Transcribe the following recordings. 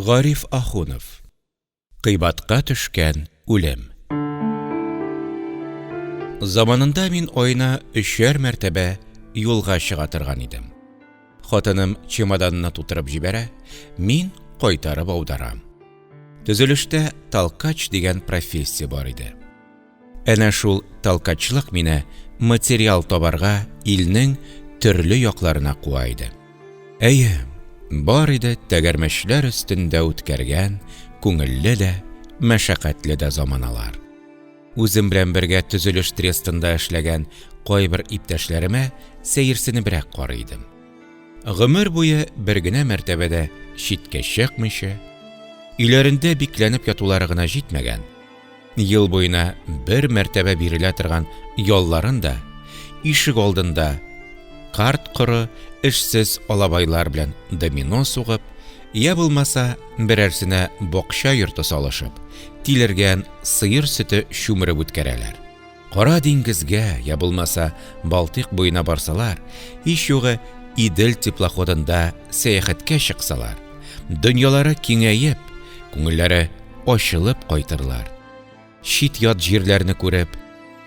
Гариф Ахунов. Кыйбатка төшкән үлем. Заманында мин аена өчәр мәртәбә юлга чыга торган идем. Хатыным чемоданны тутырып җибәрә, мин кайтарып аударам. Төзелештә толкач дигән профессия бар иде. Әнә шул толкачлык мине материал табарга илнең төрле якларына куа иде. Әйе, бар иде тәгәрмәчләр өстендә үткәргән күңелле дә, мәшәкатьле дә заманалар. Үзем белән бергә төзелеш трестында эшләгән кайбер иптәшләремә сәерсенебрәк карый идем. Гомер буе бер генә мәртәбә дә читкә чыкмыйча, өйләрендә бикләнеп ятулары гына җитмәгән, Ел буена бер мәртәбә бирелә торган ялларын да ишек алдында карт-коры, эшсез алабайлар белән домино сугып, йә булмаса берәрсенә бакча йорты салышып, тилергән сыер сөте чүмереп үткәрәләр. Кара диңгезгә, йә булмаса Балтыйк буена барсалар, һич югы Идел теплоходында сәяхәткә чыксалар, дөньялары киңәеп, күңелләре ачылып кайтырлар. Чит-ят җирләрне күреп,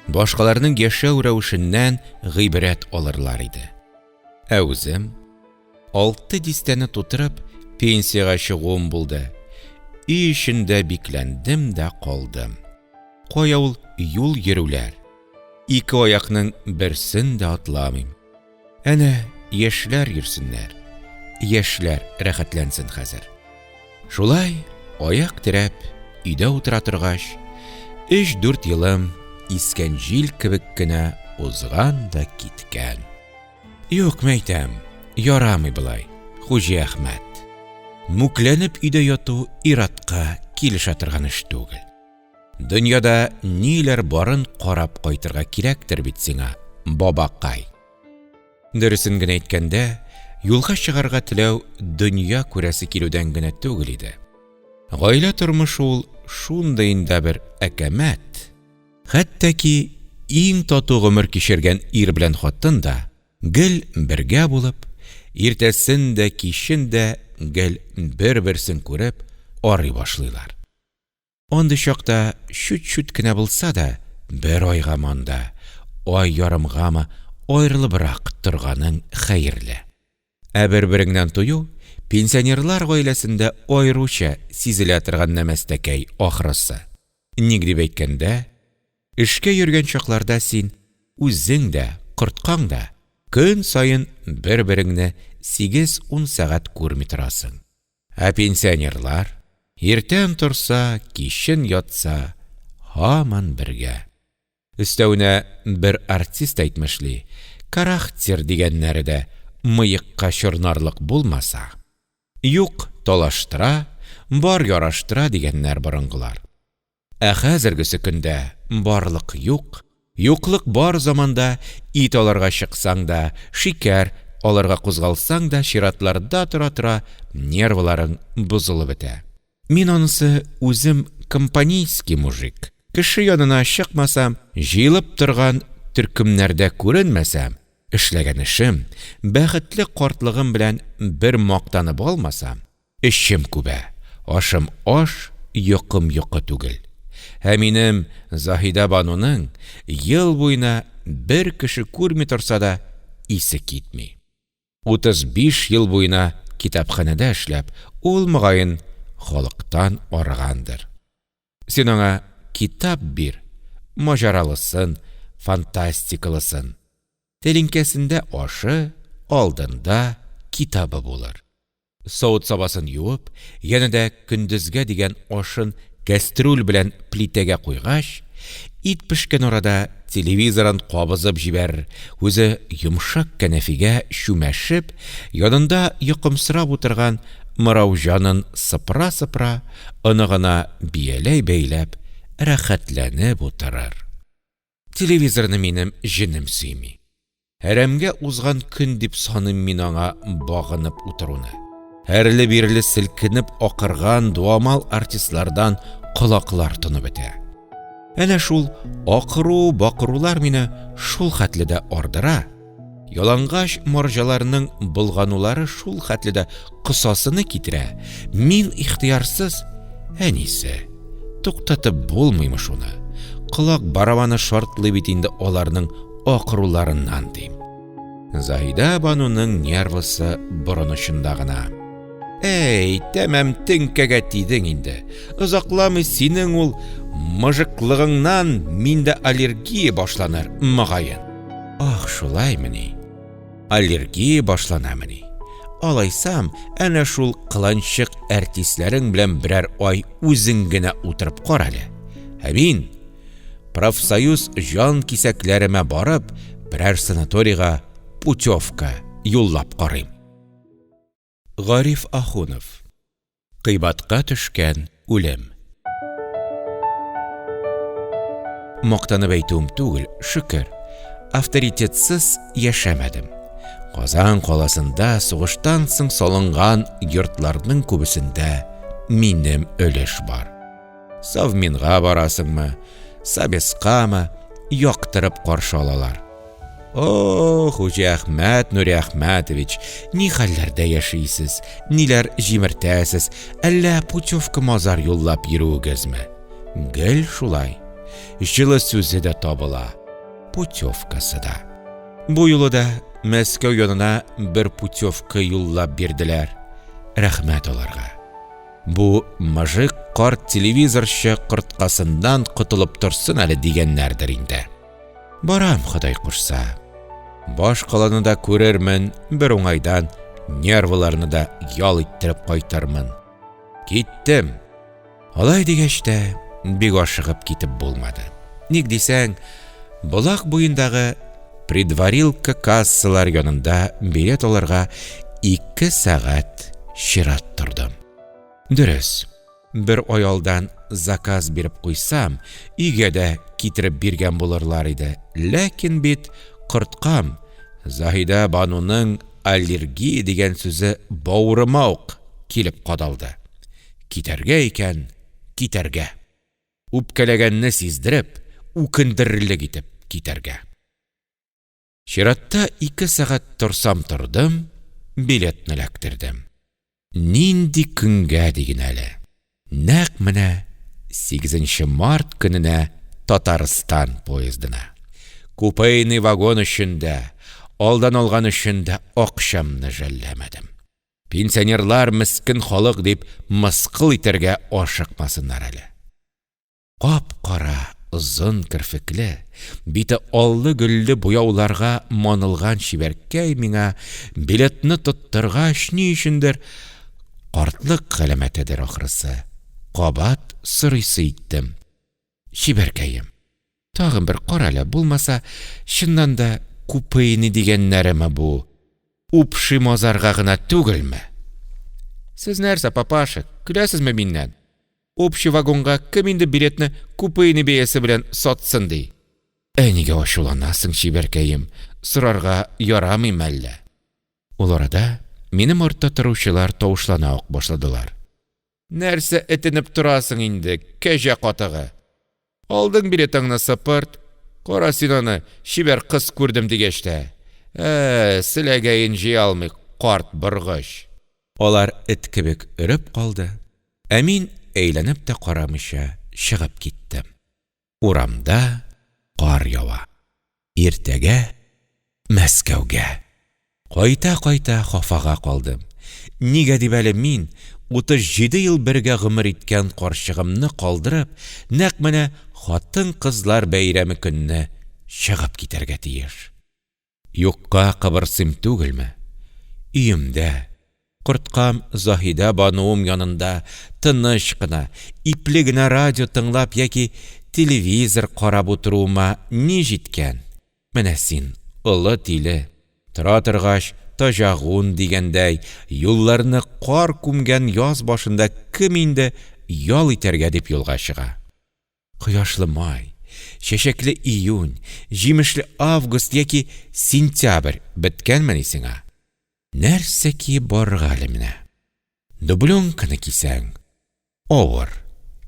башкаларның яшәү рәвешеннән гыйбрәт алырлар иде. Ә үзем, алты дистәне тутырып, пенсиягә чыгуым булды, өй эчендә бикләндем дә калдым. Кая ул юл йөрүләр? Ике аякның берсен дә атламыйм. Әнә яшьләр йөрсеннәр, яшьләр рәхәтләнсен хәзер. Шулай аяк терәп өйдә утыра торгач, өч-дүрт елым искән җил кебек кенә узган да киткән. Юк, мәйтәм, ярамый болай, Хуҗиәхмәт. Мүкләнеп өйдә яту ир-атка килешә торган эш түгел. Дөньяда ниләр барын карап кайтырга кирәктер бит сиңа, бабакай. Дөресен генә әйткәндә, юлга чыгарга теләү дөнья күрәсе килүдән генә түгел иде. Гаилә тормышы ул шундыен да бер әкәмәт, хәтта ки иң тату гомер кичергән ир белән хатын да гел бергә булып, иртәсен дә, кичен дә гел бер-берсен күреп арый башлыйлар. Андый чакта чүт-чүт кенә булса да, бер айгамы анда, ай ярымгамы аерылыбрак торганың хәерле. Ә бер-береңнән тую пенсионерлар гаиләсендә аеруча сизелә торган нәмәстәкәй, ахрысы. Ник дип әйткәндә, эшкә йөргән чакларда син үзең дә, корткаң да көн саен бер-береңне сигез-ун сәгать күрми торасың. Ә пенсионерлар, иртән торса, кичен ятса, һаман бергә. Өстәвенә, бер артист әйтмешли, карахтер дигәннәре дә мыекка чорнарлык булмаса. Юк талаштыра, бар яраштыра дигәннәр борынгылар. Ә хәзергесе көндә барлык юк, юклык бар заманда ит алырга чыксаң да, шикәр алырга кузгалсаң да чиратларда тора-тора нервыларың бозылып бетә. Мин анысы үзем компанейский мужик, кеше янына чыкмасам, җыелып торган төркемнәрдә күренмәсәм, эшләгән эшем, бәхетле картлыгым белән бер мактанып алмасам, Эчем күбә, ашым аш, йокым йокы түгел. Ә минем Заһидәбануның ел буена бер кеше күрми торса да исе китми. 35 ел буена китапханәдә эшләп, ул, мөгаен, халыктан арыгандыр. Син аңа китап бир, маҗаралысын, фантастикалысын. Тәлинкәсендә ашы, алдында китабы булыр. Савыт-сабасын юып, янә дә көндезгә дигән ашын кәстрүл белән плитәгә куйгач, ит пешкән арада телевизорын кабызып җибәрер, үзе йомшак кәнәфигә чүмәшеп, янында йокымсырап утырган Мырауҗанын сыпыра-сыпыра, оныгына бияләй бәйләп, рәхәтләнеп утырыр. Телевизорны минем җенем сөйми. Әрәмгә узган көн дип саныйм мин аңа багынып утыруны. Әрле-бирле селкенеп акырган дуамал артистлардан колаклар тонып бетә. Әнә шул акыру-бакырулар мине шул хәтле дә ардыра. Ялангач марҗаларның болганулары шул хәтле дә косасыны китерә, мин ихтыярсыз, Әнисе, туктатып булмыймы шуны, колак барабаны шартлый бит инде аларның акыруларыннан, дим. Заһидә Бануның нервысы борын очында гына. Әй, тәмам теңкәгә тидең инде. Озакламый синең ул мыжыклыгыңнан миндә аллергия башланыр, мөгаен. Ах, шулаймыни? Аллергия башланамыни? Алайсам, әнә шул кыланчык әртисләрең белән берәр ай үзең генә утырып кара әле. Ә мин, профсоюз җан кисәкләремә барып, берәр санаторийга путевка юллап карыйм. Гариф Ахунов. Кыйбатка төшкән үлем. Мактанып әйтүем түгел, шөкер, авторитетсыз яшәмәдем. Казан каласында сугыштан соң салынган йортларның күбесендә минем өлеш бар. Совминга барасыңмы, Собескамы, яктырып каршы алалар. О, Хуҗиәхмәт Нуриәхмәтович, ни хәлләрдә яшисез, ниләр җимертәсез, әллә путевка-мазар юллап йөрүегезме? Гел шулай. Җылы сүзе дә табыла, путевкасы да. Бу юлы да Мәскәү янына бер путевка юллап бирделәр. Рәхмәт аларга. Бу мыжык карт телевизорчы корткасыннан котылып торсын әле дигәннәрдер инде. Барам, Ходай кушса. Баш каланы да күрермен, бер уңайдан нервыларны да ял иттереп кайтырмын. Киттем. Алай дигәч тә, бик ашыгып китеп булмады. Ник дисәң, Болак буендагы предварилка кассалар янында билет алырга ике сәгать чират тордым. Дөрес, бер ай алдан заказ биреп куйсам, өйгә дә китереп биргән булырлар иде, ләкин бит корткам Заһидә Бануның аллергия дигән сүзе бавырыма ук килеп кадалды. Китәргә икән, китәргә! Үпкәләгәнне сиздереп, үкендерерлек итеп китәргә. Чиратта ике сәгать торсам тордым, билетны эләктердем. Нинди көнгә диген әле! Нәкъ менә сигезенче март көненә Татарстан поездына. Купейный вагон өчен дә, алдан алган өчен дә акчамны жәлләмәдем. Пенсионерлар мескен халык дип мыскыл итәргә ашыкмасыннар әле. Кап-кара, озын керфекле, бите аллы-гөлле буяуларга манылган чибәркәй миңа билетны тоттыргач, ни өчендер, картлык галәмәтедер ахрысы, кабат сорыйсы иттем. Чибәркәем, тагын бер карале, булмаса, чыннан да купейный дигәннәреме бу, упши-мазарга гына түгелме? Сез нәрсә, папаша, көләсезме миннән? Общий вагонга кем инде билетны купейный бәясе белән сатсын ди? Ә нигә ачуланасың, чибәркәем, сорарга ярамый мәллә? Ул арада минем артта торучылар тавышлана ук башладылар. Нәрсә этенеп торасың инде, кәҗә катыгы? Алдың билетыңны, сыпырт. Кара син аны, чибәр кыз күрдем дигәч тә. Ә, селәгәен җыя алмый, карт боргыч. Алар эт кебек өреп калды, ә мин әйләнеп тә карамыйча чыгып киттем. Урамда кар ява. Иртәгә Мәскәүгә. Кайта-кайта хафага калдым. Нигә дип әле мин, 37 ел бергә гомер иткән карчыгымны калдырып, нәкъ менә хатын-кызлар бәйрәме көнне чыгып китәргә тиеш? Юкка кыбырсыйм түгелме? Өемдә, корткам Заһидә Бануым янында тыныч кына, ипле генә радио тыңлап яки телевизор карап утыруыма ни җиткән? Менә син, олы тиле, тора торгач, таҗагун дигәндәй, юлларны кар күмгән яз башында кем инде ял итәргә дип юлга чыга? Кояшлы май, чәчәкле июнь, җимешле август яки сентябрь беткәнмени сиңа? Нәрсә киеп барырга әле менә? Дубленканы кисәң, авыр,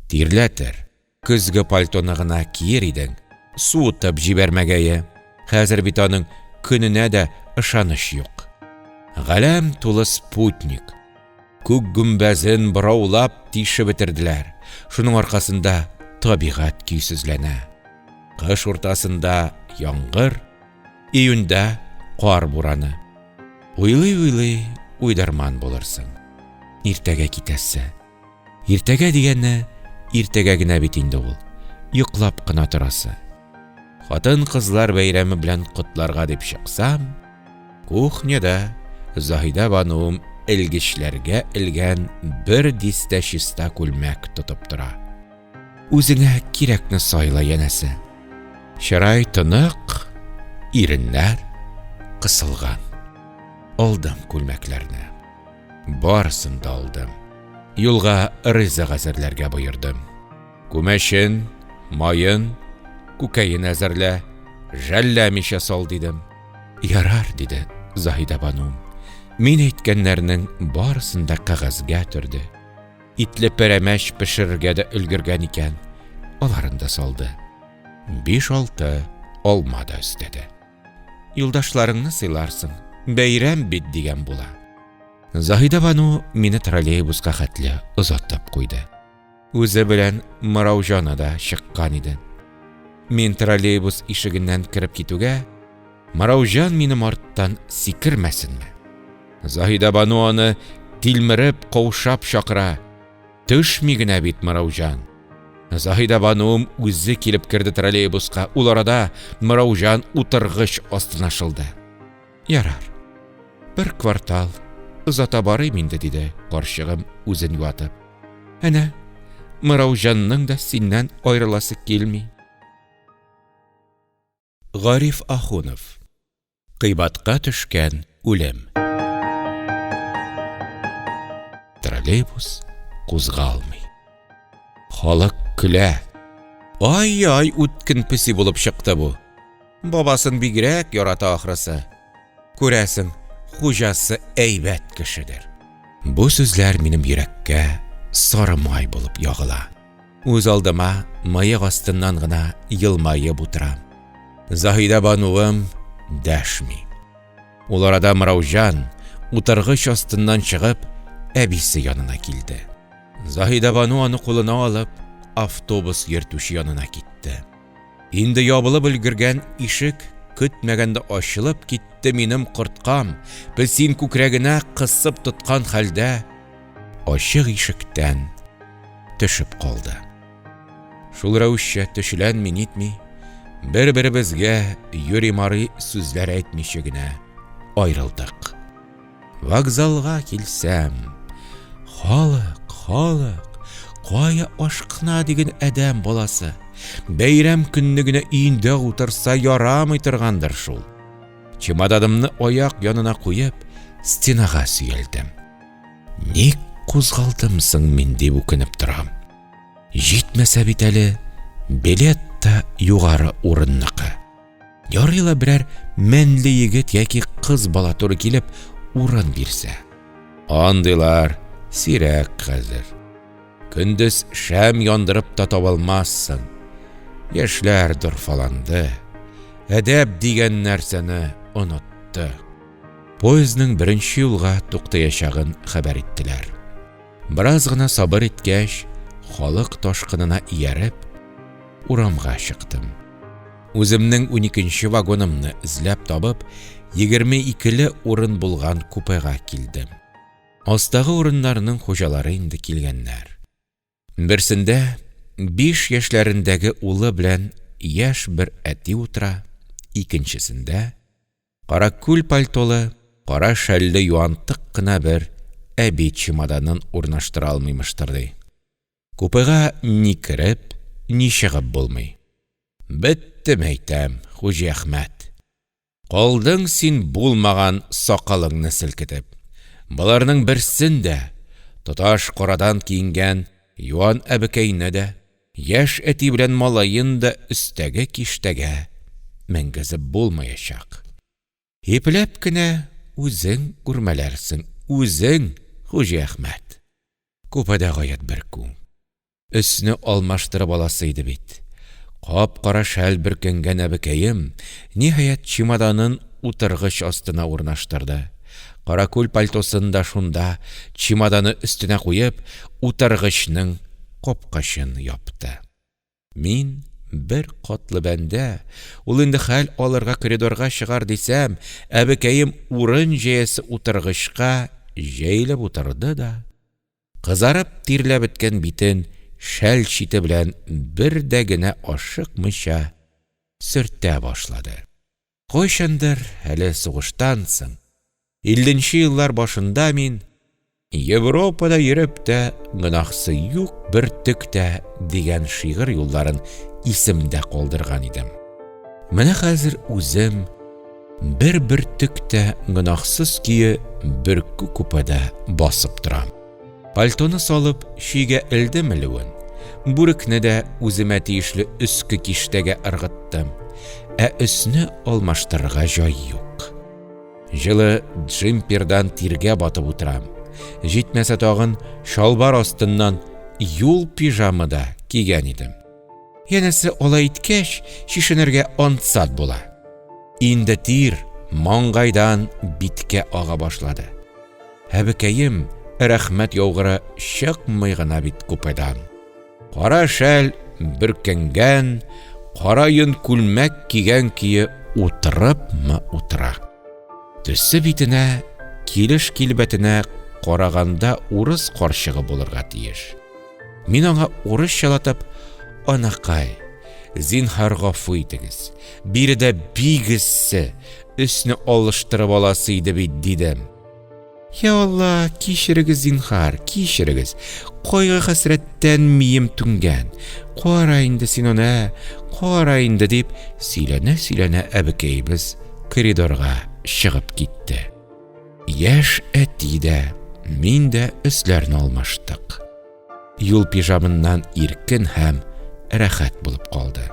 тирләтер. Көзге пальтоны гына киер идең, суытып җибәрмәгәе. Хәзер бит аның көненә дә ышаныч юк. Галәм тулы спутник. Күк гөмбәзен бораулап тишеп бетерделәр. Шуның аркасында табигать көйсезләнә. Кыш уртасында яңгыр, июньдә кар бураны. Уйлый-уйлый уйдарман булырсың. Иртәгә китәсе. Иртәгә дигәне иртәгә генә бит инде ул. Йоклап кына торасы. Хатын-кызлар бәйрәме белән котларга дип чыксам, кухняда Заһидә бануым элгечләргә элгән бер дистә чиста күлмәк тотып тора. Үзеңә кирәкне сайла, янәсе. Чырай тонык, иреннәр кысылган. Алдым күлмәкләрне. Барысын да алдым. Юлга ризык әзерләргә боердым. Күмәчен, маен, күкәен әзерлә, жәлләмичә сал, дидем. Ярар, диде Заһидә банум. Мин әйткәннәрнең барысын да кәгазьгә төрде. Итле пәрәмәч пешерергә дә өлгергән икән, аларын да салды. Биш-алты алма да өстәде. Юлдашларыңны сыйларсың, бәйрәм бит, дигән була. Заһидә бану мине троллейбуска хәтле озатып куйды. Үзе белән Мырауҗаны да чыккан иде. Мин троллейбус ишегеннән кереп китүгә, Мырауҗан минем арттан сикермәсенме? Заһидә бану аны тилмереп, каушап чакыра. Төшми генә бит Мырауҗан. Заһидә бануым үзе килеп керде троллейбуска. Ул арада Мырауҗан утыргыч астына шылды. Ярар. Бер квартал озата барыйм инде, диде карчыгым үзен юатып. Әнә, Мырауҗанның да синнән аерыласы килми. Гариф Ахунов. Кыйбатка төшкән үлем. Троллейбус кузгалмый. Халык көлә. Ай-яй, үткен песи булып чыкты бу. Бабасын бигрәк ярата ахрысы. Күрәсең, хуҗасы әйбәт кешедер. Бу сүзләр минем йөрәккә сары май булып ягыла. Үз алдыма мыек астыннан гына елмаеп утырам. Заһидә бануым дәшми. Ул арада Мырауҗан, утыргыч астыннан чыгып, әбисе янына килде. Заһидә бану аны кулына алып, автобус йөртүче янына китте. Инде ябылып өлгергән ишек көтмәгәндә ачылып китте минем корткам, песин күкрәгенә кысып тоткан хәлдә, ачык ишектән төшеп калды. Шул рәвешчә төшеләнми нитми, бер-беребезгә юри-марый сүзләр әйтмичә генә аерылдык. Вокзалга килсәм, халык, халык, кая ашкына диген адәм баласы. Бәйрәм көнне генә өендә утырса ярамый торгандыр шул. Чемоданымны аяк янына куеп, стенага сөялдем. Ник кузгалдым соң мин дип үкенеп торам. Җитмәсә бит әле, билет та югары урынныкы. Ярый ла берәр мәнле егет яки кыз бала туры килеп, урын бирсә. Андыйлар сирәк хәзер. Көндез шәм яндырып та табалмассың. Яшьләр дорфаланды. Әдәп дигән нәрсәне онытты. Поездның беренче юлга туктаячагын хәбәр иттеләр. Бераз гына сабыр иткәч, халык ташкынына ияреп, урамга чыктым. Үземнең уникенче вагонымны эзләп табып, егерме икеле урын булган купега килдем. Астагы урыннарның хуҗалары инде килгәннәр. Берсендә биш яшьләрендәге улы белән яшь бер әти утыра, икенчесендә каракүл пальтолы, кара шәлле юантык кына бер әби чемоданын урнаштыра алмый мыштырдый. Купега ни кереп, ни чыгып булмый. Беттем, әйтәм, Хуҗиәхмәт. Калдың син булмаган сакалыңны селкетеп. Боларның берсен дә, тоташ карадан киенгән юан әбекәйне дә, яшь әти белән малаен да өстәге киштәгә менгезеп булмаячак. Ипләп кенә үзең үрмәләрсең, үзең, Хуҗиәхмәт. Купеда гаять бөркү. Өсне алмаштырып аласы иде бит. Кап-кара шәл бөркәнгән әбекәем, ниһаять, чемоданын утыргыч астына урнаштырды. Каракүл пальтосын да шунда, чемоданы өстенә куеп, утыргычның капкачын япты. Мин беркатлы бәндә, ул инде хәл алырга коридорга чыгар дисәм, әбекәем урын җәясе утыргычка җәелеп утырды да, кызарып тирләп беткән битен шәл чите белән бер дә генә ашыкмыйча сөртә башлады. Кайчандыр, әле сугыштан соң, илленче еллар башында мин, Европада йөреп тә гөнаһсы юк бөртек тә дигән шигырь юлларын исемдә калдырган идем. Менә хәзер үзем бер бөртек тә гөнаһсыз көе бөркү купеда басып торам. Пальтоны салып чөйгә элдем элүен, бүрекне дә үземә тиешле өске киштәгә ыргыттым, ә өсне алмаштырырга җай юк. Җылы джемпердан тиргә батып утырам. Җитмәсә тагын чалбар астыннан юл пижамы да кигән идем. Янәсе алай иткәч, чишенергә ансат була. Инде тир маңгайдан биткә ага башлады. Әбекәем, рәхмәт яугыры, чыкмый гына бит купедан. Кара шәл бөркәнгән, кара йон күлмәк кигән көе утырыпмы утыра. Төсе битенә, килеш-килбәтенә караганда урыс карчыгы булырга тиеш. Мин аңа урысчалатып, Анакай, зинһар гафу итегез, биредә бик эссе, өсне алыштырып аласы иде бит, дидем. Йа Алла, кичерегез, зинһар, кичерегез. Кайгы-хәсрәттән мием түнгән. Кара инде син аны, ә, кара инде, дип сөйләнә-сөйләнә әбекәебез коридорга чыгып китте. Яшь әти дә, мин дә өсләрне алмаштык. Юл пижамыннан иркен һәм рәхәт булып калды.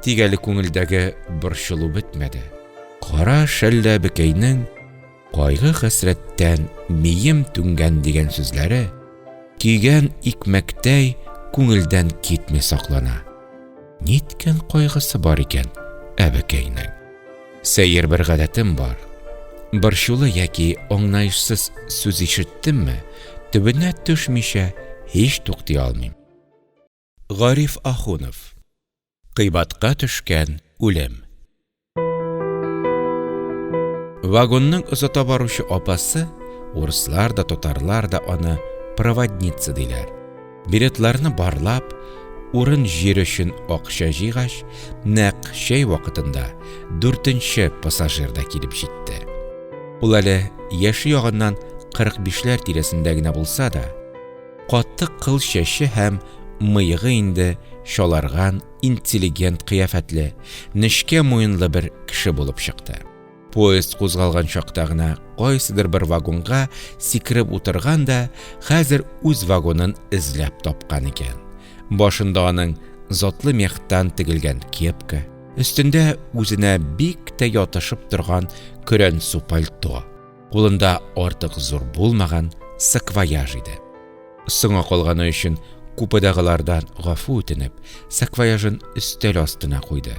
Тик әле күңелдәге борчылу бетмәде. Кара шәлле әбекәйнең Кайгы-хәсрәттән мием түнгән дигән сүзләре, көйгән икмәктәй күңелдән китми саклана. Ниткән кайгысы бар икән әбекәйнең? Сәер бер гадәтем бар. Борчулы яки аңлаешсыз сүз ишеттемме, төбенә төшмичә һич туктый алмыйм. Гариф Ахунов. Кыйбатка төшкән үлем. Вагонның озата баручы апасы, урыслар да, татарлар да аны проводница диләр. Билетларны барлап, урын-җир өчен акча җыйгач, нәкъ чәй вакытында дүртенче пассажир да килеп җитте. Ул әле яше ягыннан 45ләр тирәсендә генә булса да, каты кыл чәче һәм мыегы инде чаларган интеллигент кыяфәтле, нечкә муенлы бер кеше булып чыкты. Поезд кузгалган чакта гына кайсыдыр бер вагонга сикереп утырган да, хәзер үз вагонын эзләп тапкан икән. Башында аның затлы мехтан тегелгән кепка, өстендә үзенә бик тә ятышып торган көрәнсу пальто, кулында артык зур булмаган саквояж иде. Соңа калганы өчен купедагылардан гафу үтенеп, саквояжын өстәл астына куйды.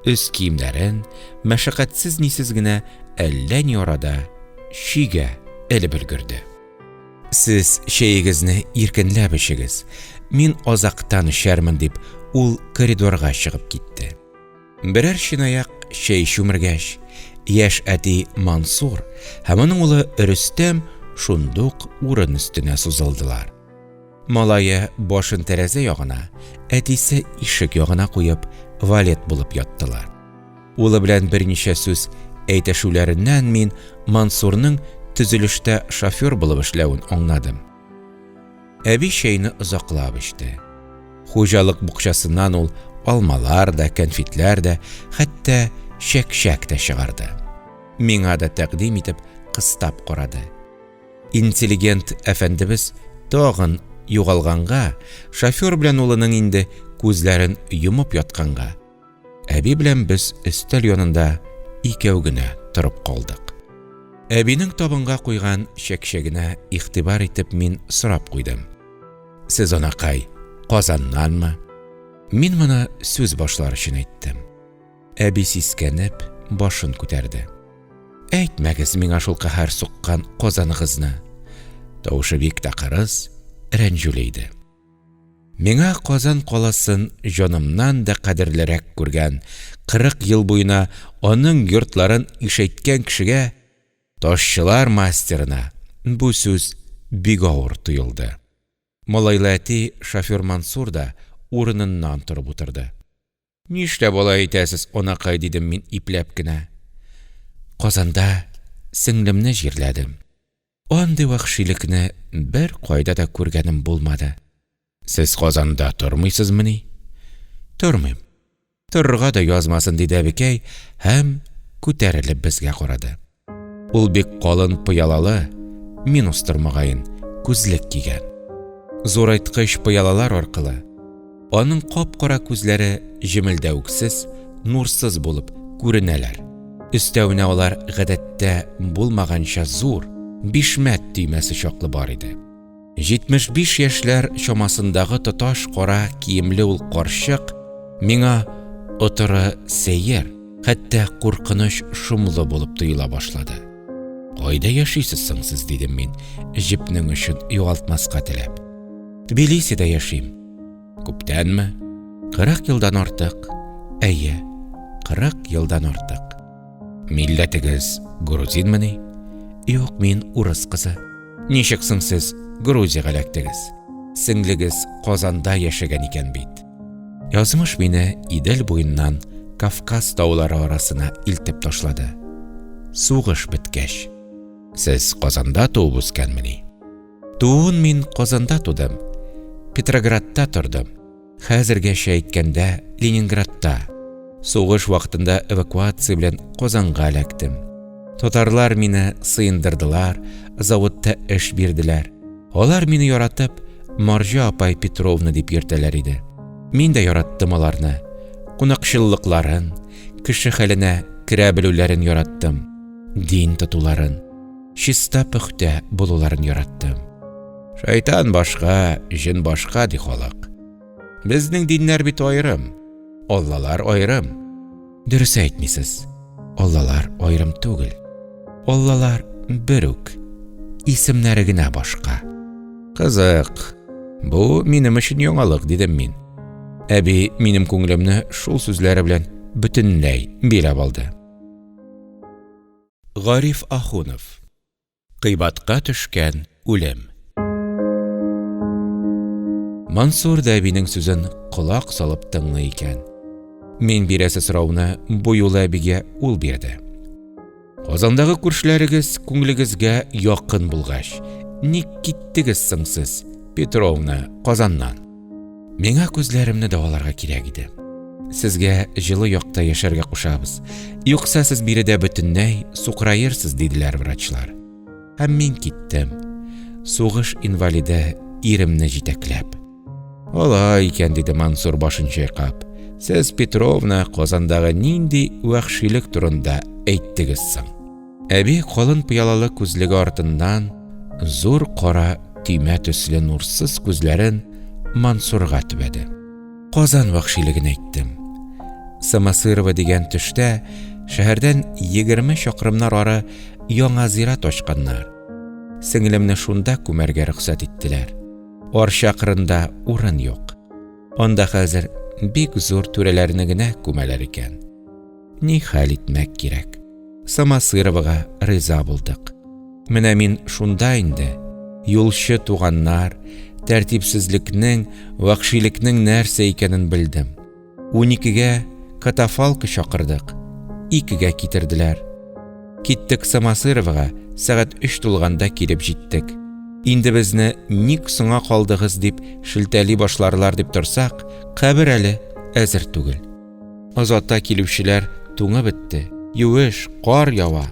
Өс киемнәрен мәшәкатьсез-нисез генә әллә ни арада чөйгә элеп өлгерде. Сез чәегезне иркенләп эчегез, мин азактан эчәрмен, дип, ул коридорга чыгып китте. Берәр чынаяк чәй чүмергәч, яшь әти Мансур һәм аның улы Рөстәм шундук урын өстенә сузылдылар. Малае башын тәрәзә ягына, әтисе ишек ягына куеп, валет булып яттылар. Улы белән берничә сүз әйтешүләреннән мин Мансурның төзелештә шофер булып эшләвен аңладым. Әби чәйне озаклап эчте. Хуҗалык букчасыннан ул алмалар да, кәнфитләр дә, хәтта чәк-чәк тә чыгарды. Миңа да тәкъдим итеп кыстап карады. Интеллигент әфәндебез тагын югалганга, шофер белән улының инде күзләрен йомып ятканга, Әби белән без өстәл янында икәү генә торып калдык. Әбинең табынга куйган чәкчәгенә игътибар итеп мин сорап куйдым. Сез, анакай, Казаннанмы? Мин моны сүз башлар өчен әйттем. Әби сискәнеп, башын күтәрде. Әйтмәгез миңа шул каһәр суккан Казаныгызны! Тавышы бик тә кырыс, рәнҗүле иде. Миңа Казан каласын җанымнан да кадерлерәк күргән, 40 ел буена аның йортларын ишәйткән кешегә, ташчылар мастерына, бу сүз бик авыр тоелды. Малайлы әти, шофер Мансур да урыныннан торып утырды. Нишләп алай итәсез, анакай, дидем мин ипләп кенә. Казанда сеңлемне җирләдем. Андый вәхшилекне беркайда да күргәнем булмады. Сез Казанда тормыйсызмыни? Тормыйм. Торырга да язмасын, диде әбекәй һәм күтәрелеп безгә карады. Ул бик калын пыялалы, минустыр мөгаен, күзлек кигән. Зурайткыч пыялалар аркылы аның кап-кара күзләре җемелдәвексез, нурсыз булып күренәләр. Өстәвенә алар гадәттә булмаганча зур, бишмәт төймәсе чаклы бар иде. 75 яшьләр чамасындагы тоташ кара киемле ул карчык миңа отыры сәер, хәтта куркыныч шомлы булып тоела башлады. Кайда яшисез соң сез, дидем мин, җепнең очын югалтмаска теләп. Тбилисида яшим. Күптәнме? 40 елдан артык. Әйе, 40 елдан артык. Милләтегез грузинмыни? Юк, мин урыс кызы. Ничек соң сез Грузиягә эләктегез? Сеңлегез Казанда яшәгән икән бит. Язмыш мине Идел буеннан Кавказ таулары арасына илтеп ташлады. Сугыш беткәч. Сез Казанда туып үскәнмени? Тууын мин Казанда тудым. Петроградта тордым. Хәзергәчә әйткәндә, Ленинградта. Сугыш вакытында эвакуация белән Казанга эләктем. Татарлар мине сыендырдылар, заводта эш бирделәр. Алар мине яратып, Марҗа апай Петровна дип йөртәләр иде. Мин дә яраттым аларны. Кунакчыллыкларын, кеше хәленә керә белүләрен яраттым. Дин тотуларын, чиста-пөхтә булуларын яраттым. Шайтан башка, җен башка, ди халык. Безнең диннәр бит аерым, аллалар аерым. Дөрес әйтмисез. Аллалар аерым түгел. Аллалар бер үк. Исемнәре генә башка. Кызык. Бу минем өчен яңалык, дидем мин. Әби минем күңелемне шул сүзләре белән бөтенләй биләп алды. Гариф Ахунов. Кыйбатка төшкән үлем. Мансур да әбинең сүзен колак салып тыңлый икән. Мин бирәсе сорауны бу юлы әбигә ул бирде. Казандагы күршеләрегез күңелегезгә якын булгач, ник киттегез соң сез, Петровна, Казаннан? Миңа күзләремне дәваларга кирәк иде. Сезгә җылы якта яшәргә кушабыз. Юкса сез биредә бөтенләй сукыраерсыз, диделәр врачлар. Һәм мин киттем. Сугыш инвалиды иремне җитәкләп. Алай икән, диде Мансур башын чайкап. Сез, Петровна, Казандагы нинди вәхшилек турында әйттегез соң? Әби калын пыялалы күзлеге артыннан зур кара төймә төсле нурсыз күзләрен Мансурга төбәде. Казан вәхшилеген әйттем. Самосырова дигән төштә шәһәрдән 20 чакрымнар ары яңа зират ачканнар. Сеңлемне шунда күмәргә рөхсәт иттеләр. Арча кырында урын юк. Анда хәзер бик зур түрәләрне генә күмәләр икән. Ни хәл итмәк кирәк, Самосыровага риза булдык. Менә мин шунда инде, юлчы туганнар, тәртипсезлекнең, вәхшилекнең нәрсә икәнен белдем. Уникегә катафалка чакырдык, икегә китерделәр. Киттек Самосыровага, сәгать өч тулганда килеп җиттек. Инде безне ник соңа калдыгыз дип шелтәли башларлар дип торсак, кабер әле әзер түгел. Озата килүчеләр туңып бетте, юеш, кар ява.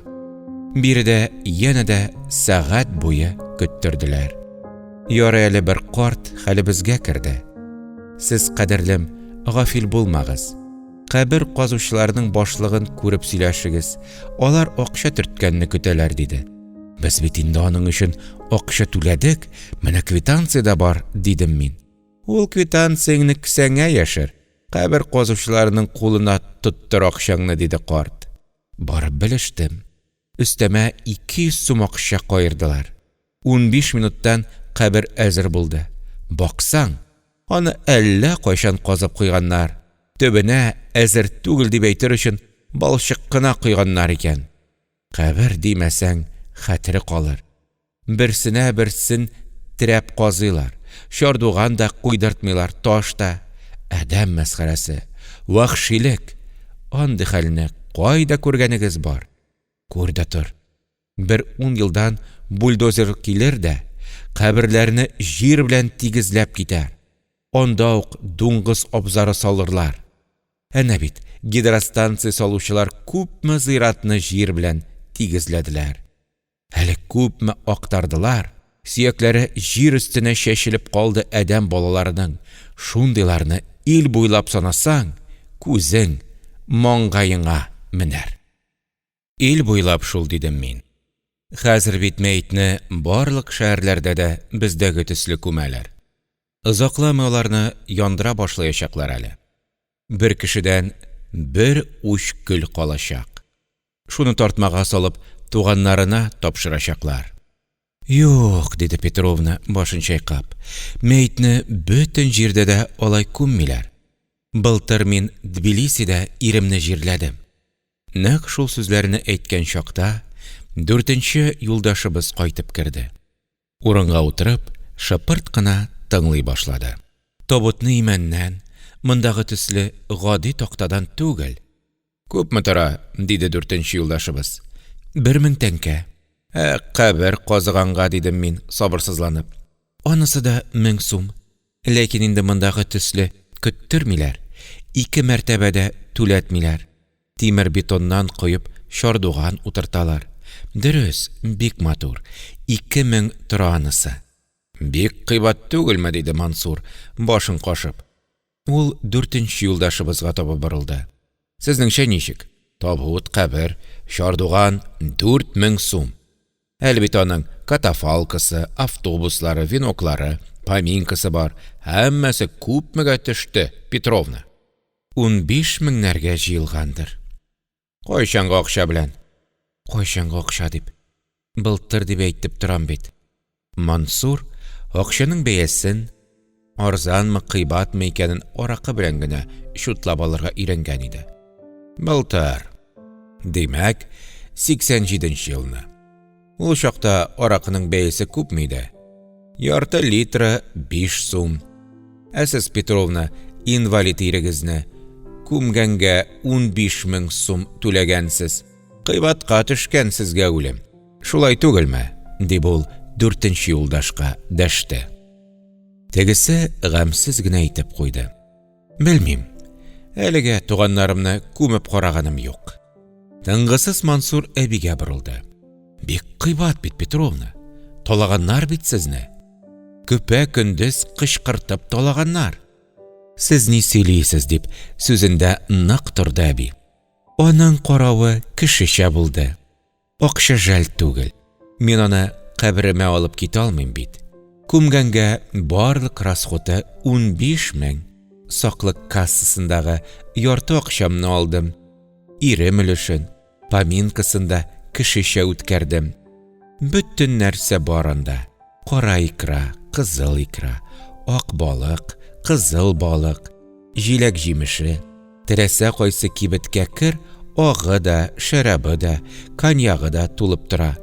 Биредә янә дә сәгать буе көттерделәр. Ярый әле бер карт хәлебезгә керде. Сез, кадерлем, гафил булмагыз. Кабер казучыларның башлыгын күреп сөйләшегез, алар акча төрткәнне көтәләр, диде. Без бит инде аның өчен акча түләдек, менә квитанция дә бар, дидем мин. Ул квитанцияңне кесәңә яшер, Кабер казучыларның кулына тоттыр акчаңны, диде карт. Барып белештем. Өстәмә 200 сум акча каердылар. 15 минуттан кабер әзер булды. Баксаң, аны әллә кайчан казып куйганнар, төбенә, әзер түгел дип әйтер өчен, балчык кына койганнар икән. Кабер димәсәң, хәтере калыр, берсенә берсен терәп казыйлар, чардуган да куйдыртмыйлар, таш та. Адәм мәсхәрәсе, вәхшилек, андый хәлне кайда күргәнегез бар? Күр дә тор, бер ун елдан бульдозер килер дә каберләрне җир белән тигезләп китәр, анда ук дуңгыз абзары салырлар. Әнә бит гидростанция салучылар күпме зыяратны җир белән тигезләделәр. Әле күпме актардылар, сөякләре җир өстенә чәчелеп калды адәм балаларының, шундыйларны ил буйлап санасаң, күзең маңгаеңа менәр. Ил буйлап шул, дидем мин. Хәзер бит мәетне барлык шәһәрләрдә дә бездәге төсле күмәләр. Озакламый аларны яндыра башлаячаклар әле. Бер кешедән бер уч көл калачак. Шуны тартмага салып, туганнарына тапшырачаклар. Юк, диде Петровна, башын чайкап, мәетне бөтен җирдә дә алай күммиләр. Былтыр мин Тбилисида иремне җирләдем. Нәкъ шул сүзләрне әйткән чакта дүртенче юлдашыбыз кайтып керде. Урынга утырып, шыпырт кына тыңлый башлады. Табутны имәннән, мондагы төсле гади тактадан түгел. Күпме тора? диде дүртенче юлдашыбыз. Бер мең тәңкә. Ә кабер казыганга, дидем мин, сабырсызланып. Анысы да 1000 сум. Ләкин инде мондагы төсле көттермиләр, ике мәртәбә дә түләтмиләр. Тимер-бетоннан коеп чардуган утырталар. Дөрес, бик матур. 2000 тора анысы. Бик кыйбат түгелме? диде Мансур, башын кашып. Ул дүртенче юлдашыбызга таба борылды. Сезнеңчә ничек? Табут, кабер, чардуган 4000 сум. Әле бит аның катафалкасы, автобуслары, веноклары, поминкасы бар. Һәммәсе күпмегә төште, Петровна? 15 меңнәргә җыелгандыр. Кайчангы акча белән? Кайчангы акча дип? Былтыр дип әйтеп торам бит. Мансур акчаның бәясен, арзанмы, кыйбатмы икәнен аракы белән генә чутлап алырга өйрәнгән иде. Былтыр. Димәк, 87 нче елны. Ул чакта аракының бәясе күпме иде? Ярты литры 5 сум. Ә сез, Петровна, инвалид ирегезне күмгәнгә 15 мең сум түләгәнсез. Кыйбатка төшкән сезгә үлем. Шулай түгелме? дип ул дүртенче юлдашка дәште. Тегесе гамьсез генә әйтеп куйды. Белмим, әлегә туганнарымны күмеп караганым юк. Тынгысыз Мансур әбигә борылды. Бик кыйбат бит, Петровна. Талаганнар бит сезне. Көпә-көндез кычкыртып талаганнар. Сез ни сөйлисез, дип, сүзендә нык торды әби. Аның каравы кешечә булды. Акча жәл түгел. Мин аны каберемә алып китә алмыйм бит. Күмгәнгә барлык расходы 15 мең. Саклык кассасындагы ярты акчамны алдым. Ирем өлешен, поминкасын да кешечә үткәрдем. Бөтен нәрсә бар анда. Кара икра, кызыл икра, ак балык, кызыл балык, җиләк-җимеше. Теләсә кайсы кибеткә кер, агы да, шәрабы да, коньягы да тулып тора.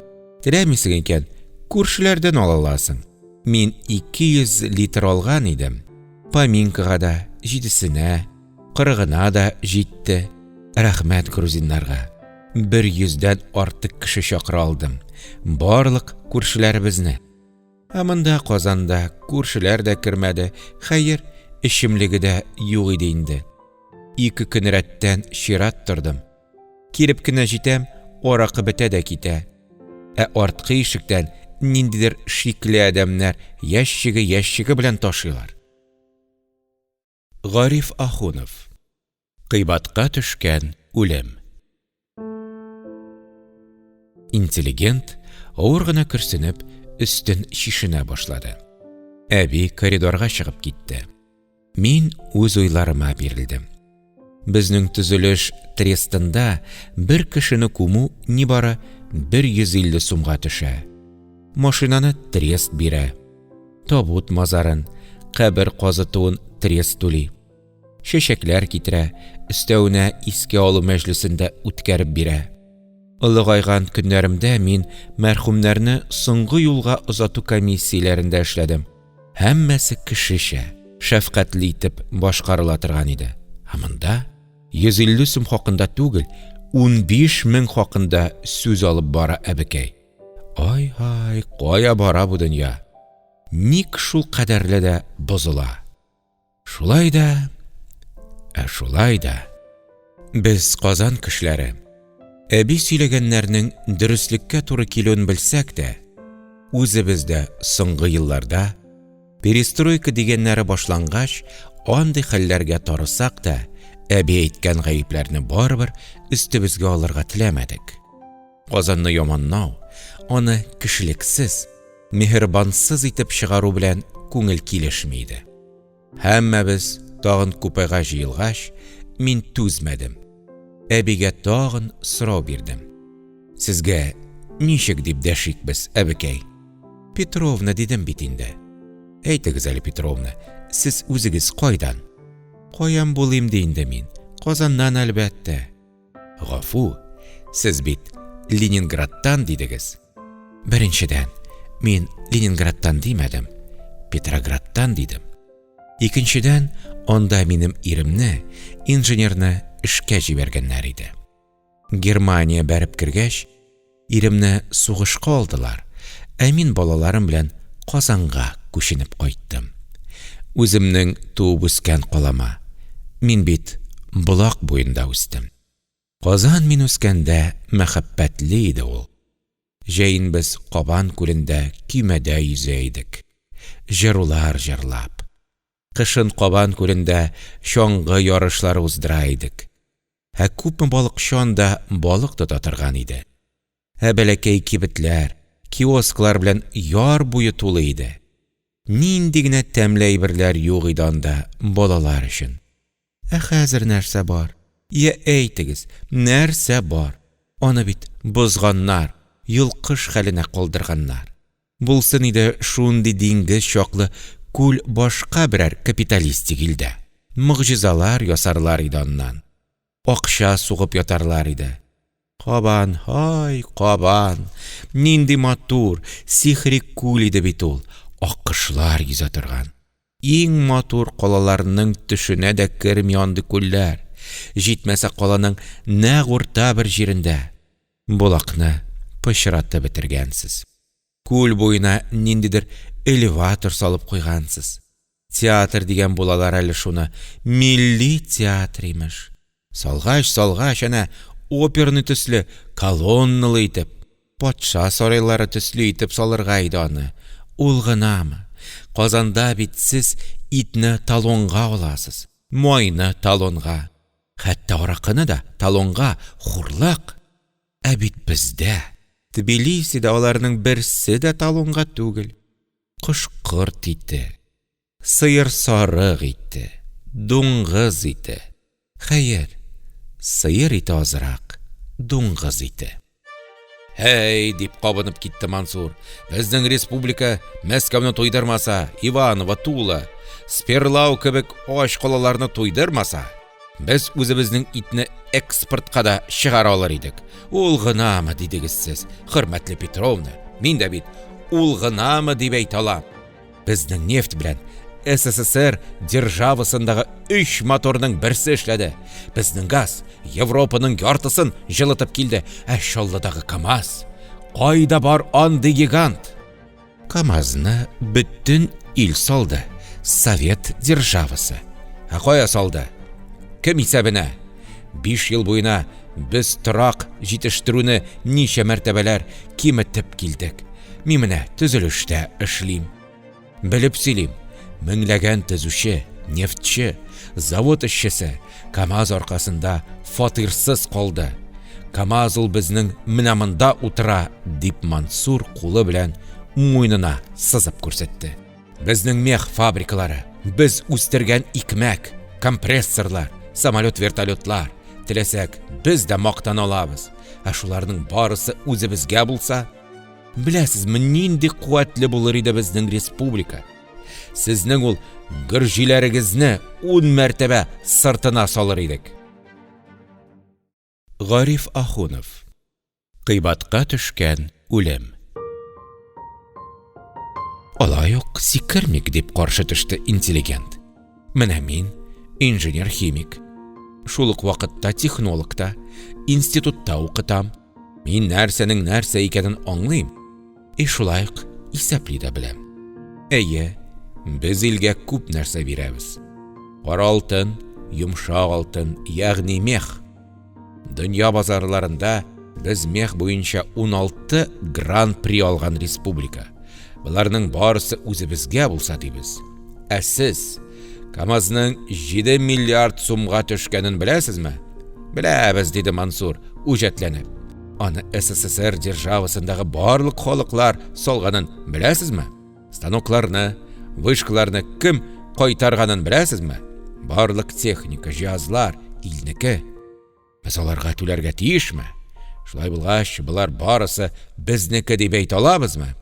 Теләмисең икән, күршеләрдән ала аласың. Мин 200 литр алган идем. Поминкага да, җидесенә, кырыгына да җитте. Рәхмәт грузиннарга. Бер йөздән артык кеше чакыра алдым. Барлык күршеләребезне. Ә монда Казанда күршеләр дә кермәде, хәер, эчемлеге дә юк иде инде. Ике көн рәттән чират тордым. Килеп кенә җитәм, аракы бетә дә китә. Ә арткы ишектән ниндидер шикле адәмнәр ящигы-ящигы белән ташыйлар. Гариф Ахунов. Кыйбатка төшкән үлем. Интеллигент, авыр гына көрсенеп, өстен чишенә башлады. Әби коридорга чыгып китте. Мин үз уйларыма бирелдем. Безнең төзелеш трестында бер кешене күмү нибары бер 150 сумга төшә. Машинаны трест бирә. Табут мазарын, кабер казытуын трест түли. Чәчәкләр китерә, өстәвенә искә алу мәҗлесен дә үткәреп бирә. Олыгайган көннәремдә мин мәрхүмнәрне соңгы юлга озату комиссияләрендә эшләдем. Һәммәсе кешечә, шәфкатьле итеп башкарыла торган иде. Ә монда 150 сум хакында түгел, 15 мең хакында сүз алып бара әбекәй. Ай-һай, кая бара бу дөнья? Ник шул кадәрле дә бозыла? Шулай да, ә шулай да, без Казан кешеләре, әби сөйләгәннәрнең дөреслеккә туры килүен белсәк тә, үзебез дә соңгы елларда, перестройка дигәннәре башлангач, андый хәлләргә тарысак та, әби әйткән гаепләрне барыбер өстебезгә алырга теләмәдек. Казанны яманлау, аны кешелексез, миһербансыз итеп чыгару белән күңел килешми иде. Һәммәбез тагын купега җыелгач, мин түзмәдем. Әбигә тагын сорау бирдем. Сезгә ничек дип дәшик без, әбекәй? Петровна дидем бит инде. Әйтегез әле, Петровна, сез үзегез кайдан? Каян булыйм ди инде мин? Казаннан, әлбәттә. Гафу, сез бит Ленинградтан дидегез. Беренчедән, мин Ленинградтан димәдем, Петроградтан дидем. Икенчедән, анда минем иремне, инженерны эшкә җибәргәннәр иде. Германия бәреп кергәч, иремне сугышка алдылар, ә мин балаларым белән Казанга күченеп кайттым. Үземнең туып үскән калама. Мин бит Болак буенда үстем. Казан мин үскәндә мәхәббәтле иде ул. Җәен без Кабан күлендә көймәдә йөзә идек. Җырулар җырлап. Кышын Кабан күлендә чаңгы ярышлары уздыра идек. Ә күпме балыкчы анда балык тота торган иде. Ә бәләкәй кибетләр, киосклар белән яр буе тулы иде. Нинди генә тәмле әйберләр юк иде анда балалар өчен. Ә хәзер нәрсә бар? Йә әйтегез, нәрсә бар? Аны бит бозганнар, йолкыш хәленә калдырганнар. Булсын иде шундый диңгез чаклы күл башка берәр капиталистик илдә. Могҗизалар ясарлар иде аннан. Акча сугып ятарлар иде. Кабан, һай, Кабан! Нинди матур, сихри күл иде бит ул, аккошлар йөзә торган. Иң матур калаларның төшенә дә керми андый күлләр. Җитмәсә каланың нәкъ урта бер җирендә. Болакны пычратып бетергәнсез. Күл буена ниндидер элеватор салып куйгансыз. Театр дигән булалар әле шуны, милли театр, имеш. Салгач, салгач, әнә, оперный төсле, колонналы итеп, патша сарайлары төсле итеп салырга иде аны. Ул гынамы? Казанда бит сез итне талонга аласыз, майны талонга, хәтта аракыны да талонга, хурлык! Ә бит бездә, Тбилисида аларның берсе дә талонга түгел. Кош-корт ите, сыер-сарык ите, дуңгыз ите. Хәер, сыер ите азрак, дуңгыз ите. Һәй, дип кабынып китте Мансур. Безнең республика Мәскәүне туйдырмаса, Иваново, Тула, Сперлау кебек ач калаларны туйдырмаса, без үзебезнең итне экспортка да чыгара алыр идек. Ул гынамы, дидегез сез, хөрмәтле Петровна. Мин дә бит ул гынамы дип әйтә алам. Безнең нефть белән СССР державасындагы өч моторның берсе эшләде. Безнең газ Европаның яртысын җылытып килде, ә Чаллыдагы КАМАЗ. Кайда бар андый гигант? КАМАЗны бөтен ил салды, совет державасы. Ә кая салды? Кем исәбенә? 5 ел буена без торак җитештерүне ничә мәртәбәләр киметеп килдек. Мин менә төзелештә эшлим. Белеп сөйлим, меңләгән төзүче, нефтьче, завод эшчесе КАМАЗ аркасында фатирсыз калды. КАМАЗ ул безнең менә монда утыра, дип Мансур кулы белән муенына сызып күрсәтте. Безнең мех фабрикалары, без үстергән икмәк, компрессорлар, самолет-вертолетлар. Теләсәк, без дә мактана алабыз. Ә шуларның барысы үзебезгә булса? Беләсезме, нинди куәтле булыр иде безнең республика? Сезнең ул гөрҗиләрегезне ун мәртәбә сыртына салыр идек. Гариф Ахунов. Кыйбатка төшкән үлем. Алай ук сикермик, дип каршы төште интеллигент. Менә мин, инженер-химик. Шул ук вакытта технолог та, институтта укытам. Мин нәрсәнең нәрсә икәнен аңлыйм. И шулай ук исәпли дә беләм. Әйе, без илгә күп нәрсә бирәбез. Кара алтын, йомшак алтын, ягъни мех. Дөнья базарларында без мех буенча 16 гран-при алган республика. Боларның барысы үзебезгә булса дибез. Ә сез КАМАЗның 7 миллиард сумга төшкәнен беләсезме? Беләбез, диде Мансур, үҗәтләнеп. Аны СССР державасындагы барлык халыклар салганын беләсезме? Станокларны, вышкаларны кем кайтарганын беләсезме? Барлык техника, җиһазлар илнеке. Без аларга түләргә тиешме? Шулай булгач, болар барысы безнеке дип әйтә алабызмы?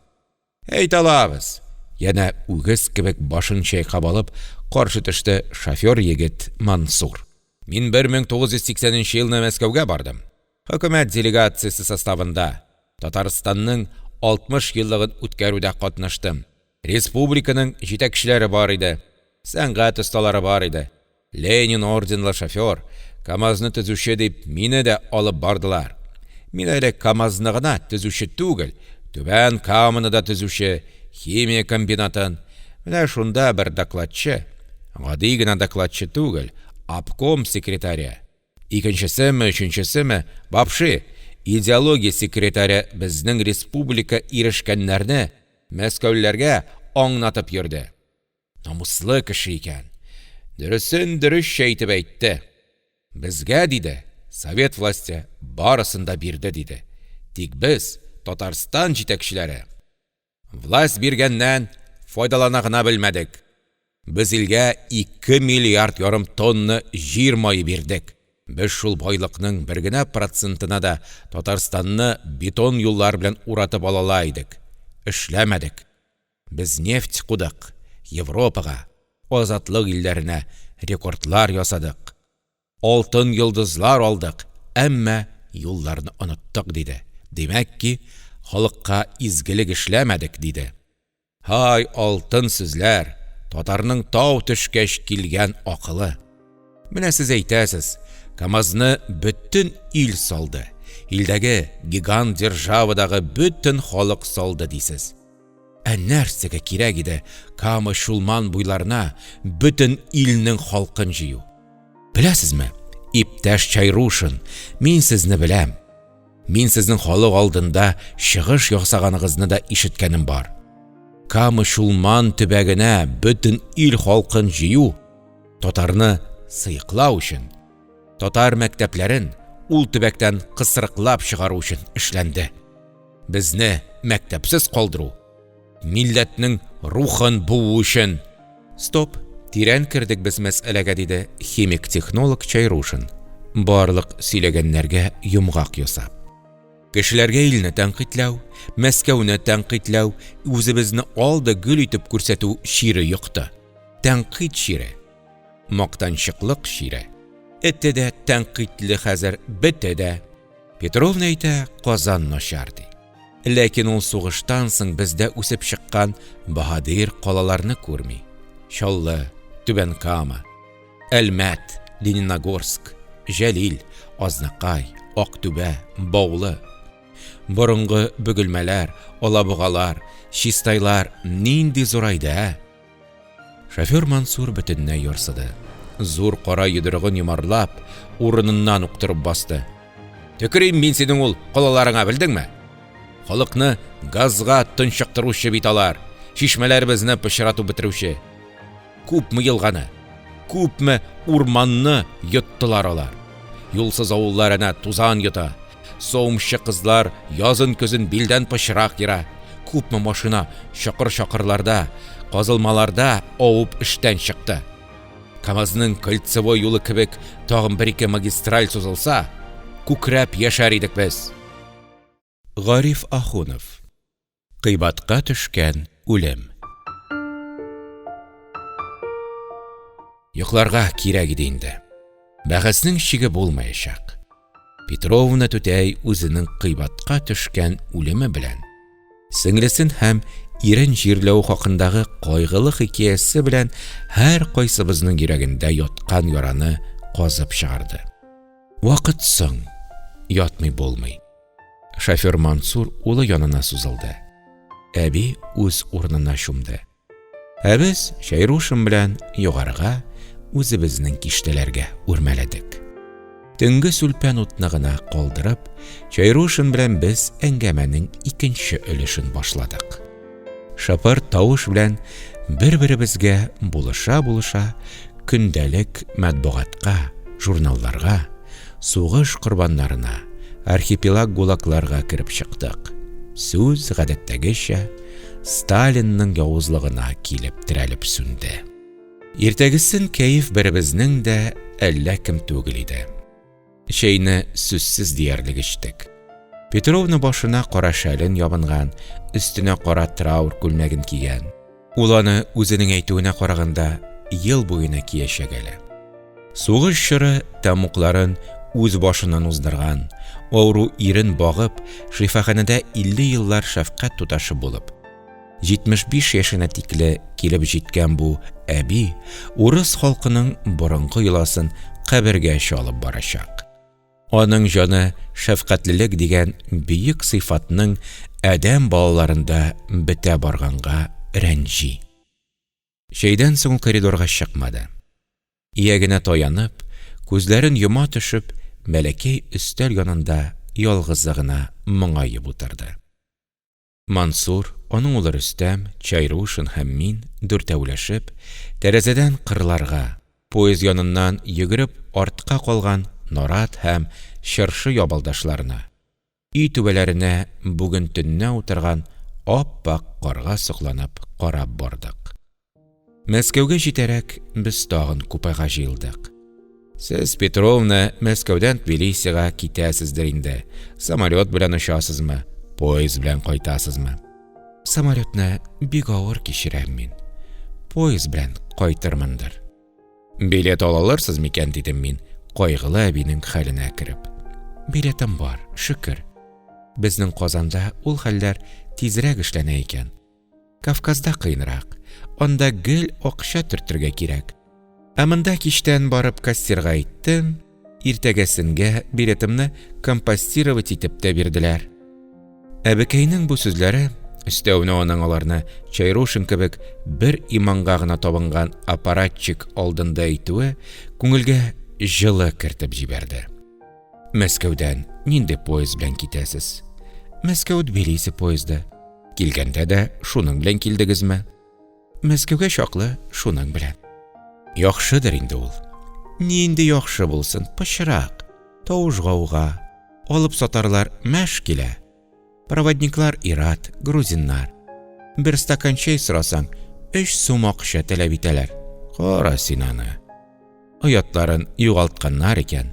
Әйтә алабыз. Янә үгез кебек башын чайкап алып, каршы төште шофер егет Мансур. Мин 1980 нче елны Мәскәүгә бардым. Хөкүмәт делегациясе составында Татарстанның 60 еллыгын үткәрүдә катнаштым. Республиканың җитәкчеләре бар иде, сәнгать осталары бар иде. Ленин орденлы шофер, КАМАЗны төзүче дип мине дә алып бардылар. Мин әле КАМАЗны гына төзүче түгел, Түбән Каманы да төзүче, химия комбинатын. Менә шунда бер докладчы, гади генә докладчы түгел, обком секретаре, икенчесеме, өченчесеме, вообще, идеология секретаре безнең республика ирешкәннәрне мәскәүлеләргә аңнатып йөрде. Намуслы кеше икән. Дөресен дөресчә итеп әйтте. Безгә, диде, совет власте барысын да бирде, диде. Тик без, Татарстан җитәкчеләре, власть биргәннән файдалана гына белмәдек. Без илгә 2 миллиард ярым тонна җир мае бирдек. Без шул байлыкның бер генә процентына да Татарстанны бетон юллар белән уратып ала ала идек. Эшләмәдек. Без нефть кудык, Европага, азатлык илләренә рекордлар ясадык. Алтын йолдызлар алдык, әмма юлларны оныттык, диде. Димәк ки, халыкка изгелек эшләмәдек, диде. Һай, алтын сүзләр, татарның тау төшкәч килгән акылы. Менә сез әйтәсез, КАМАЗны бөтен ил салды, илдәге гигант державадагы бөтен халык салды, дисез. Ә нәрсәгә кирәк иде Кама-Чулман буйларына бөтен илнең халкын җыю? Беләсезме, иптәш Чайрушин, мин сезне беләм. Мин сезнең халык алдында чыгыш ясаганыгызны да ишеткәнем бар. Кама-Чулман төбәгенә бөтен ил халкын җыю, татарны сыеклау өчен, татар мәктәпләрен ул төбәктән кысрыклап чыгару өчен эшләнде. Безне мәктәпсез калдыру, милләтнең рухын буу өчен. Стоп, тирән кердек без мәсьәләгә, диде химик-технолог Чайрушин, барлык сөйләгәннәргә йомгак ясап. Кешеләргә илне тәнкыйтьләү, Мәскәүне тәнкыйтьләү, үзебезне ал да гөл итеп күрсәтү чире йокты. Тәнкыйть чире. Мактанчыклык чире. Эте дә тәнкыйтьле хәзер, бете дә. Петровна әйтә, Казан начар, ди. Ләкин ул сугыштан соң бездә үсеп чыккан баһадир калаларны күрми. Чаллы, Түбән Кама, Әлмәт, Лениногорск, Җәлил, Азнакай, Актүбә, Баулы. Борынгы Бөгелмәләр, Алабугалар, Чистайлар нинди зурайды, ә? Шофер Мансур бөтенләй ярсыды. Зур кара йодрыгын йомарлап, урыныннан ук торып басты. Төкерим мин синең ул калаларыңа, белдеңме? Халыкны газга тончыктыручы бит алар, чишмәләребезне пычратып бетерүче. Күпме елганы, күпме урманны йоттылар алар. Юлсыз авыллар әнә тузан йота. Соумчы кызлар язын-көзен билдән пычрак ера. Күпме машина чокыр-чакырларда, казылмаларда авып эштән чыкты. КАМАЗның кольцевой юлы кебек тагын бер-ике магистраль сузылса, күкрәп яшәр идек без! Гариф Ахунов. Кыйбатка төшкән үлем. Йокларга кирәк иде инде. Бәхәснең чиге булмаячак. Петровна түтәй үзенең кыйбатка төшкән үлеме белән, сеңлесен һәм ирен җирләү хакындагы кайгылы хикәясе белән һәркайсыбызның йөрәгендә яткан яраны казып чыгарды. Вакыт соң, ятмый булмый. Шофер Мансур улы янына сузылды. Әби үз урынына чумды. Ә без Чәйрушин белән югарыга, үзебезнең киштәләргә үрмәләдек. Төнге сүлпән утны гына калдырып, Чәйрушин белән без әңгәмәнең икенче өлешен башладык. Шыпырт тавыш белән бер-беребезгә булыша-булыша көндәлек матбугатка, журналларга, сугыш корбаннарына, архипелаг ГУЛАГларга кереп чыктык. Сүз, гадәттәгечә, Сталинның явызлыгына килеп терәлеп сүнде. Иртәгесен кәеф беребезнең дә әллә кем түгел иде. Чәйне сүзсез диярлек эчтек. Петровна башына кара шәлен ябынган, өстенә кара траур күлмәген кигән. Ул аны, үзенең әйтүенә караганда, ел буена киячәк әле. Сугыш чоры тәмугларын үз башыннан уздырган, авыру ирен багып, шифаханәдә 50 еллар шәфкать туташы булып, 75 яшенә тикле килеп җиткән бу әби урыс халкының борынгы йоласын кабергәчә алып барачак. Аның җаны шәфкатьлелек дигән бөек сыйфатның адәм балаларында бетә барганга рәнҗи. Чәйдән соң ул коридорга чыкмады. Иягенә таянып, күзләрен йома төшеп, бәләкәй өстәл янында ялгызы гына моңаеп утырды. Мансур, аның улы Рөстәм, Чайрушин һәм мин, дүртәүләшеп, тәрәзәдән кырларга, поезд яныннан йөгереп артка калган нарат һәм чыршы ябалдашларына, өй түбәләренә бүген төннә утырган ап-ак карга сокланып карап бардык. Мәскәүгә җитәрәк, без тагын купега җыелдык. Сез, Петровна, Мәскәүдән Тбилисига китәсездер инде. Самолет белән очасызмы, поезд белән кайтасызмы? Самолетны бик авыр кичерәм мин. Поезд белән кайтырмындыр. Билет ала алырсыз микән, дидем мин, кайгылы әбинең хәленә кереп. Билетым бар, шөкер. Безнең Казанда ул хәлләр тизрәк эшләнә икән. Кавказда кыенрак, анда гел акча төртергә кирәк. Ә монда кичтән барып кассирга әйттем, иртәгәсенгә билетымны компостировать итеп тә бирделәр. Әбекәйнең бу сүзләре, өстәвенә аның аларны Чайрушин кебек бер иманга гына табынган аппаратчик алдында әйтүе күңелгә җылы кертеп җибәрде. Мәскәүдән нинди поезд белән китәсез? Мәскәү-Тбилиси поезды. Килгәндә дә шуның белән килдегезме? Мәскәүгә чаклы шуның белән. Яхшыдыр инде ул. Нинди яхшы булсын, пычрак, тавыш-гауга, алып сатарлар мәш килә. Проводниклар ир-ат, грузиннар. Бер стакан чәй сорасаң, өч сум акча таләп итәләр. Кара син аны. Оятларын югалтканнар икән.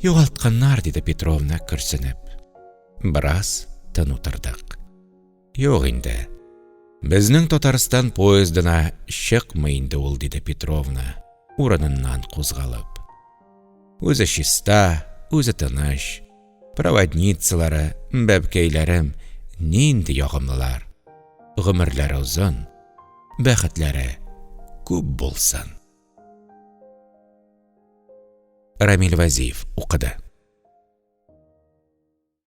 Югалтканнар, диде Петровна көрсенеп. Бераз тын утырдык. Юк инде. Безнең Татарстан поездына чыкмый инде ул, диде Петровна, урыныннан кузгалып. Үзе чиста, үзе тыныч. Проводницалары, бәбкәйләрем, нинди ягымлылар. Гомерләре озын, бәхетләре күп булсын. Рамил Вазиев укыды.